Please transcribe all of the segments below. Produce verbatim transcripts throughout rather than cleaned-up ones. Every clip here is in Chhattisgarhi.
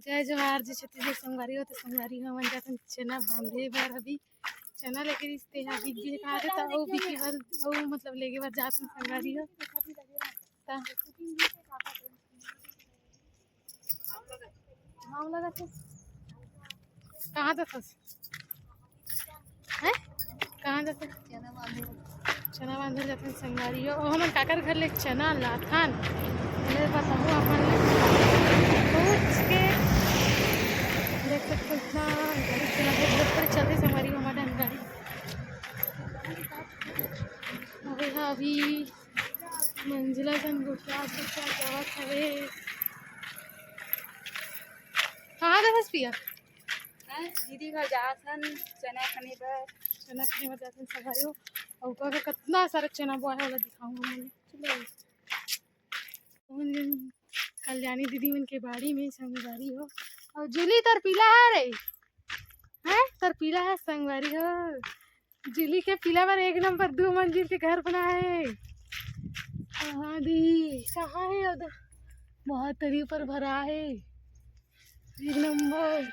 जय जोहार, जय छत्तीसगढ़ संगवारी हो। तो संगवारी हो, हमन जाथन चना बांधे बर। अभी चना लेके रिश्ते हैं, अभी के कहा थे, तो वो भी के बर, वो मतलब लेके बर जाथन संगवारी हो। ता घाम लगत हे। कहाँ जाथस? हैं? कहाँ जाथस? चना बांधे। चना बांधे जाथन संगवारी हो। ओ, हमन काकर घर ले चना लाथन? ले बताहूँ अपन ले। सोच के देख सकते हो, इतना गाड़ी चला के बहुत बड़े चलते संगवारी हो, हमारे गाड़ी। अबे हाँ, अभी मंजिला जन गोठिया से क्या जावत हवे। कहाँ जाथस पिया? हैं, दीदी घर जाथन चना खने बर। चना खने बर जाथन संगवारी हो। अउ का, का, कतना सारा चना बोआ है, ओला दिखाऊंगा मैं। चलो। हमन कल्याणी दीदी मन के बाड़ी में संगवारी हो। अउ जूली, तोर पीला है रे? हैं? तोर पीला है संगवारी हो। जूली के पीला बर एक नंबर दू मंजिल के घर बना है। कहाँ दी? कहाँ है उधर? बहुत तरी ऊपर भरा है। एक नंबर।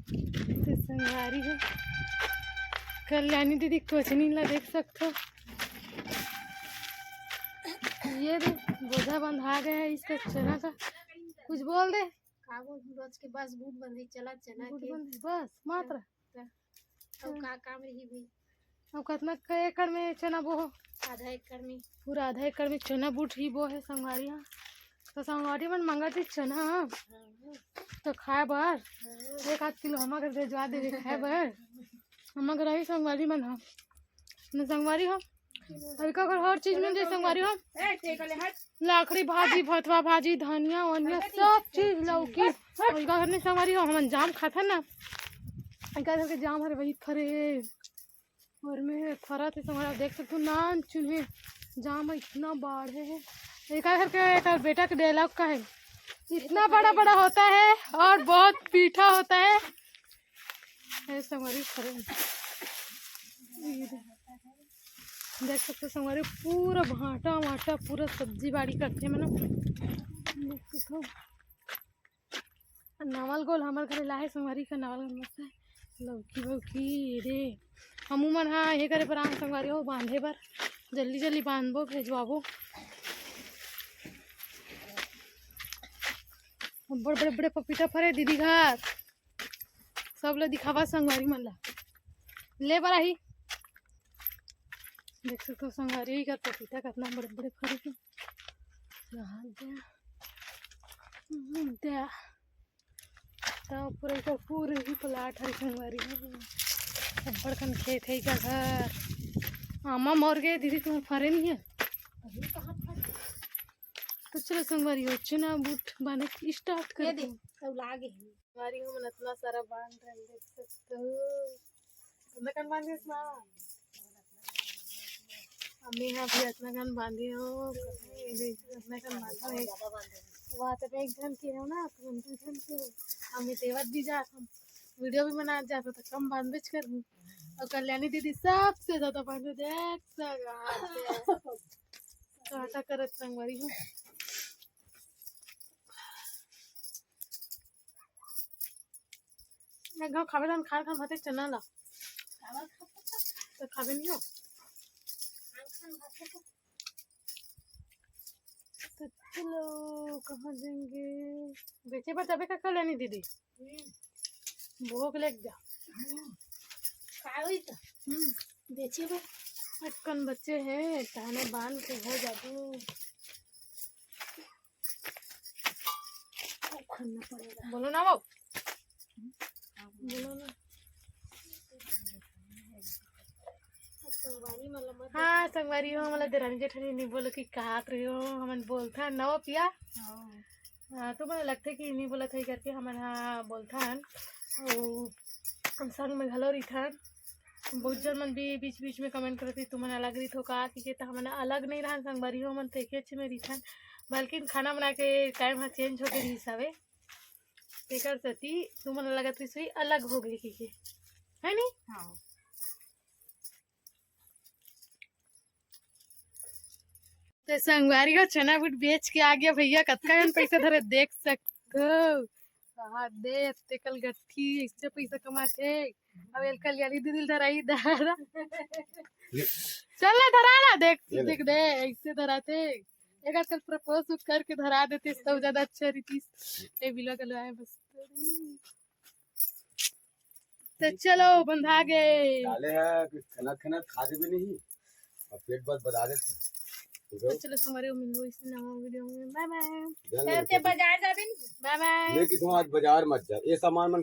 तो संगवारी हो, कल्याणी दीदी कोचनी ला देख सकथो। ये रे, बोझा बंधा गया है इसका चना का। कुछ बोल दे। का बोल, रोज के बस बूट बंधे, चला चना बूट के। बंधे, बस, मात्र। त, त, अउ का काम रही भाई? अउ कतना क एकड़ में चना बोहो? आधा एकड़ में। पूरा आधा एकड़ में चना बूट ही बो है संगवारी। हाँ, तो संगवारी मन मंगत ही चना, हाँ। तो खाए बर हाँ। एक आध किलो हमा कर भेजवा देवे खाए बर। हमा कर आई संगवारी मन, हाँ। न संगवारी हो, अभी का कर हर चीज में जे संगवारी हो, ए, ठीक है, ले हट। लाखड़ी भाजी, भतवा भाजी, धनिया वनिया, सब चीज, लौकी। अभी का करने संगवारी हो, हमन जाम खाथन ना। एकर घर के जाम हरे वही फरे हे। और में फरा थे संगवारी, देख सकते हो, नान चुन्हे जाम इतना बाढ़े है। एकर घर के, एकर बेटा के डायलॉग का है, इतना बड़ा बड़ा होता है और बहुत मीठा होता है। ए संगवारी, खड़े हैं। ये दे-, देख सकते हो संगवारी, पूरा भाटा वाटा, पूरा सब्जी बाड़ी करथे मन। देख सकते हो, नावल गोल हमर घरे लाहे संगवारी का, नावल गोल मस्त है। लौकी वौकी रे, हमू मन हा ये करे पर आन संगवारी हो, बांधे बर। जल्दी जल्दी बांधबो, भेजवाबो। बड़ बड़े बड़े पपीता फरे दीदी घर। सब ला दिखावा संगवारी मन ला। ले बर आही। देख सकते हो संगवारी का पपीता कितना बड़े बड़े फरे हे। यहाँ दे। हम्म, दे। तो पूरा एकर पूरे ही प्लाट हरे संगवारी। अब्बड़ कन खेत है का घर। आमा मर गए दीदी, तुम्हार फरे नहीं है। अभी कहाँ फरे? तो चलो संगवारी हो, चना बूट बांधे स्टार्ट ये कर दे, दो। सब लागे। संगवारी हो, मन इतना सारा बांध रहे हैं, देख सकते हो। इतना कन बांधे इसमा। अम्मी यहाँ भी इतना कन बांधे हो, ये देख, इतना कन बांधे हो। वहाँ तो एक जन के हो ना, तो हम दू जन के हो। हम ये देवत भी जात हम, वीडियो भी बना जात, तो कम बांधबेच कर। और कल्याणी दीदी सबसे ज्यादा बांधे, देख सक, काटा करत संगवारी हो। एक घाव खाबे तहन खाए खान भाते चना ला। तो खाबे नहीं हो। तो चलो, कहाँ जाएंगे? बेचे बर जाबे का कल्याणी दीदी? भोग लेके जा। का होई तो? हम्म। बेचे बर। अटकन बच्चे हैं, ताने बांध के घर जाबो। खन्ना पड़ेगा। बोलो ना वो। बोलो ना। संगवारी मन ला मत हाँ, संगवारी हो, हमला देरानी जेठानी नहीं बोलो कि काहत रहे हो, हमन बोलथन ना वो पिया। हाँ। हाँ, तो मन लगथे कि नहीं बोलत है करके हमन हाँ बोलथन। अउ हम संग में घलो रहिथन। बहुत जन मन भी बीच बीच में कमेंट करथे, तुमन अलग रहिथो का, कि, कि त हमन अलग नहीं रहन संगवारी हो, हमन तो एकेच में रहिथन, बल्कि खाना बना के टाइम हा चेंज होके रहिस हवे, तेकर सेती तुमन लगत रहिस होही अलग हो गई, कि, कि, है नी? हाँ। तो संगवारी हो, चना बूट बेच के आ गया भैया, कतका कन पैसा धरे देख सक तो। हाँ, दे, अत्ते कल गट्ठी, इससे पैसा कमाथे। अब एल कल्याणी दीदी धराई दादा। चल ना, धरा ना, देख, ये ले। देख दे, ऐसे धराथे। एक आजकल प्रपोज करके धरा देते, तो ज्यादा अच्छा रहितिस। ए बिला कल आए बस। तो चलो, बंधा गे। काले है कि खना खना खा देबे नहीं, अब पेट बस बता देते। तो चलो, तुम्हारे मिलबो इस नवा वीडियो में। बाय बाय। चल, चल के बाजार जाबे। बाय बाय। मैं कि तुम आज बाजार मत जा, ये सामान मन